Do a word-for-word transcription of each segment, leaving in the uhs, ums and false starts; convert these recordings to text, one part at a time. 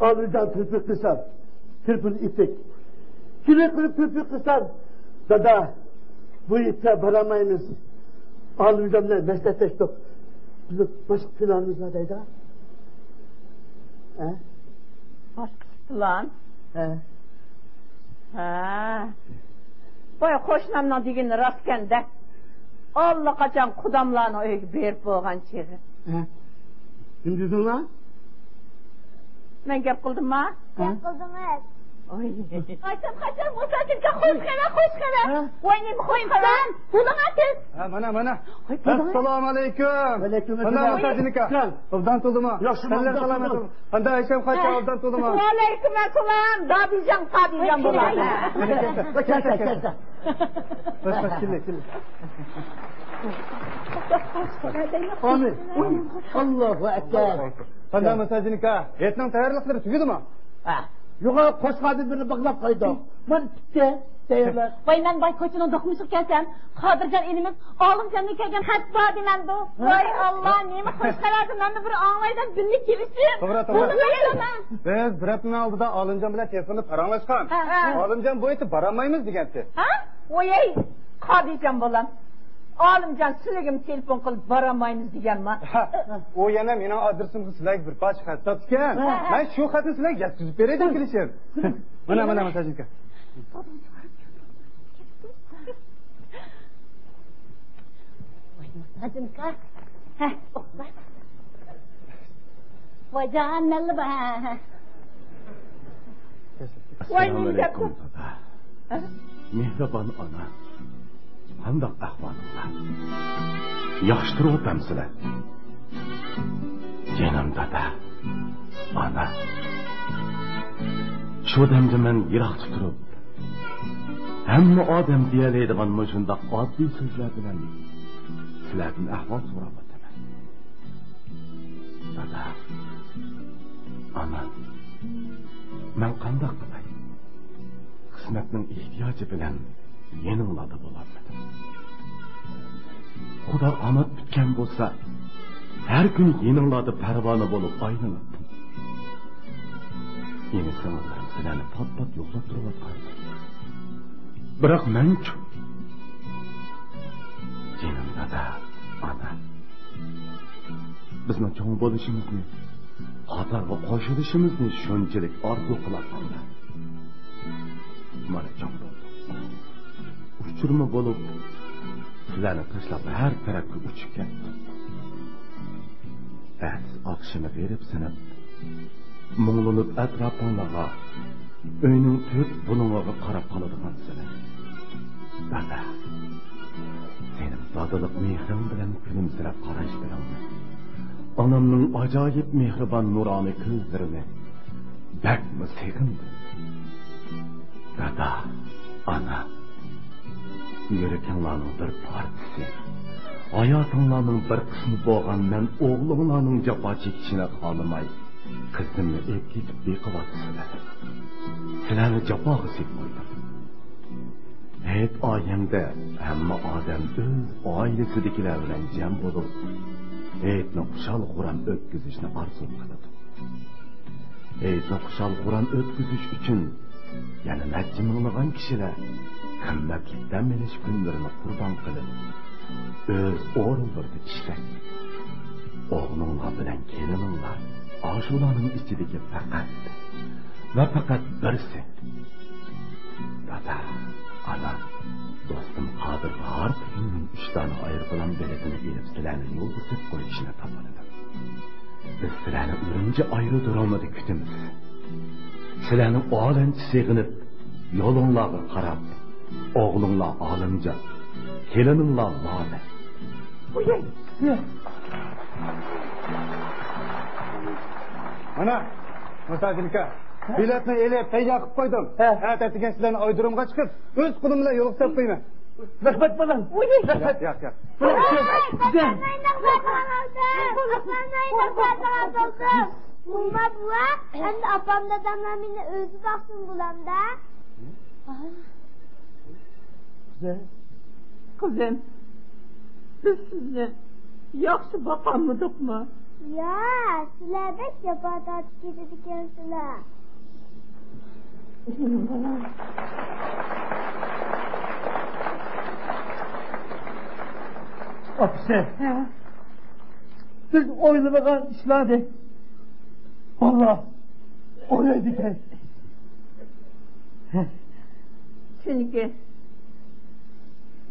ئالىمجان تېلېفون قىلسام، تېلېفون ئېتىك. كېلىن قىلىپ تېلېفون قىلسام، دادا، بۇ يەردە بارالمايمىز. ئالىمجان بىلەن مەسلىھەتلەشتۇق. بىزنىڭ باشقا پىلانىمىز بار دەيدۇ. ھە؟ باشقا پىلان؟ ھە. ھە. بايا قوشنامنىڭ دېگىنى راستكەن-دە. ئاللىقاچان قۇداملارنىڭ ئۆيىگە بېرىپ بولغان چېغى. ھە. نېمە دېدىڭلار؟ مەن گەپ قىلدىمما؟ ھە؟ گەپ قىلدىڭىز. ئاي. قاچان، قاچان، مۇساپىرگە خوش خەۋەر، خوش خەۋەر. ھە؟ ۋاي، نېمە خوش خەۋەر؟ بولۇڭا تېز. ھە، مانا، مانا. ھاي، بولۇڭا. ئەسسالامۇئەلەيكۇم. ۋەئەلەيكۇم ئەسسالام. مانا مۇساپىركا. ئوبدان تۇردىما؟ ياخشىمۇ، سەنلەر ئوبدان سالامەتمۇ؟ تۇردۇم. قانداق ئىشەم قاچا، ھە. ئوبدان تۇردىما؟ ۋەئەلەيكۇم ئەسسالام. دادىجان، قادىجان بولار. كەل، كەل، كەل، كەل. بەس، بەس، كېلە، كېلە. ئامىن. ئاللاھۇ ئەكبەر. قانداق مۇساپىركا؟ ھېيتنىڭ تەييارلىقلىرى تۈگىدىمۇ؟ ھە. يوغان قوشقاردىن بىرنى باغلاپ قويدۇق. مانا پۈتتى. تەييارلار. ۋاي، مەن باي كوچىنىڭ دوقمۇشىغا كەلسەم، قادىرجان ئىنىمىز ئالىمجاندىن كەلگەن خەت بار دېمەمدۇ؟ ھە. ۋاي ئاللا، نېمە خوش خەۋەردۇ، مەنمۇ بىر ئاڭلاي دەپ دىلنى كېلىشىم. توغرا، توغرا. بولدى، بولدى. بىز بىر ھەپتىنىڭ ئالدىدا ئالىمجان بىلەن تېلېفوندا پاراڭلاشقان. ھە. ئالىمجان بۇ يەردە بارالمايمىز دېگەنتى. ھە؟ ۋاي، قادىرجان بالام. ئالىمجان سىلىگىمۇ تېلېفون قىلىپ بارالمايمىز دېگەنما؟ ھە، ئۇ يەنە مېنىڭ ئادرېسىمغا سىلەرگە بىر پارچە خەت ساتتىكەن. ھە. مەن شۇ خەتنى سىلەرگە يەتكۈزۈپ بېرەي دەپ كېلىشىم. مانا، مانا، مانا، ساجىنكا. ساجىنكا. ھە، ئوقۇڭ. ۋايجان، مەنلا بار. ۋاي، ئەسسالامۇئەلەيكۇم، دادا. مېھرىبان ئانا، قانداق ئەھۋالىڭلار؟ ياخشى تۇرۇۋاتامسىلەر؟ جېنىم دادا، ئانا. شۇ دەمدە مەن يىراقتا تۇرۇپ، ھەممە ئادەم دېيەلەيدىغان مۇشۇنداق ئاددىي سۆزلەر بىلەن سىلەردىن ئەھۋال سوراپ دادا، ئانا، مەن قانداق قىلاي؟ قىسمەتنىڭ ئېھتىياجى بىلەن يېنىڭلاردا بولالمىدىم. خۇدا ئامەت پۈتكەن بولسا، ھەر كۈنى يېنىڭلاردا پەرۋانە بولۇپ ئايلىناتتىم. ئىنى-سىڭىللىرىم سىلەرنى پات-پات يوقلاپ تۇرۇۋاتقان. بىراق مەنچۇ؟ جېنىم دادا، ئانا. بىزنىڭ چوڭ بولۇشىمىزنى، قاتارغا قوشۇلۇشىمىزنى شۇنچىلىك ئارزۇ قىلاتتىڭلار. مانا چوڭ بولدۇق. ئۇچۇرما بولۇپ، سىلەرنى تاشلاپ ھەر تەرەپكە ئۇچۇپ كەتتۇق. ئەتىسى ئاخشىمى غېرىبسىنىپ، مۇڭلىنىپ ئەتراپىڭلارغا، ئۆينىڭ تۆت بۇلۇڭىغا قاراپ قالىدىغانسىلەر. دادا، سېنىڭ دادىلىق مېھرىڭ بىلەن كۈلۈمسىرەپ قاراشلىرىڭنى، ئانامنىڭ ئاجايىپ مېھرىبان نۇرانە كۆزلىرىنى بەكمۇ سېغىندىم. دادا، ئانا، يۈرىكىڭلارنىڭ بىر پارچىسى، ھاياتىڭلارنىڭ بىر قىسمى بولغان مەن ئوغلۇڭلارنىڭ جاپا چېكىشىنى خالىماي، قىزىمنى ئېلىپ كېتىپ بېقىۋاتىسىلەر. سىلەرنى جاپاغا سېلىپ قويدۇم. ھېيت ئايەمدە ھەممە ئادەم ئۆز ئائىلىسىدىكىلەر بىلەن جەم بولۇپ، ھېيتنى خۇشال-خۇرام ئۆتكۈزۈشنى ئارزۇ قىلىدۇ. ھېيتنى خۇشال-خۇرام ئۆتكۈزۈش ئۈچۈن يەنە نەچچە مىڭلىغان كىشىلەر قىممەتلىك دەم ئېلىش كۈنلىرىنى قۇربان قىلىپ، ئۆز ئورۇنلىرىدا ئىشلەيدۇ. ئوغلۇڭلار بىلەن كېلىنىڭلار ئاشۇلارنىڭ ئىچىدىكى پەقەت ۋە پەقەت بىرسى. دادا، ئانا، دوستۇم قادىر باھار تېخىمۇ ئۈچ دانە ئايروپىلان بېلىتىنى ئېلىپ سىلەرنى يولغا سېلىپ قويۇشنى تاپىلىدىم. بىز سىلەرنى ئۈرۈمچى ئايرودرومىدا كۈتىمىز. سىلەرنى ئالەمچە سېغىنىپ، يولۇڭلارغا قاراپ، ئوغلۇڭلار ئالىمجان، كېلىنىڭلار لالە. مانا، مۇساپىركا، بېلەتنى ئېلىپ، تەييار قىلىپ قويدۇم. ھە. ئەتە ئەتىگەن سىلەرنى ئايرودرومغا چىقىپ، ئۆز قولۇم بىلەن يولغا سېلىپ قويىمەن. رەھمەت، بالام. ياق، ياق، ياق. ئۇمما بوۋا، ئەمدى ئاپام داداملار مېنى ئۆزى باقسۇن بولامدا؟ قىزىم، بىز سىزنى ياخشى باقالمىدۇقمۇ؟ يا، سىلەر بەك جاپا تارتىپ كېتىدىكەنسىلەر. ئاپىسى، ھە؟ بىز ئويلىمىغان ئىشلارنى بالىلار ئويلايدىكەن. چۈنكى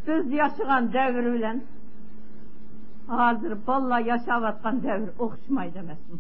بىز ياشىغان دەۋر بىلەن ھازىر بالىلار ياشاۋاتقان دەۋر ئوخشىمايدۇ ئەمەسمۇ؟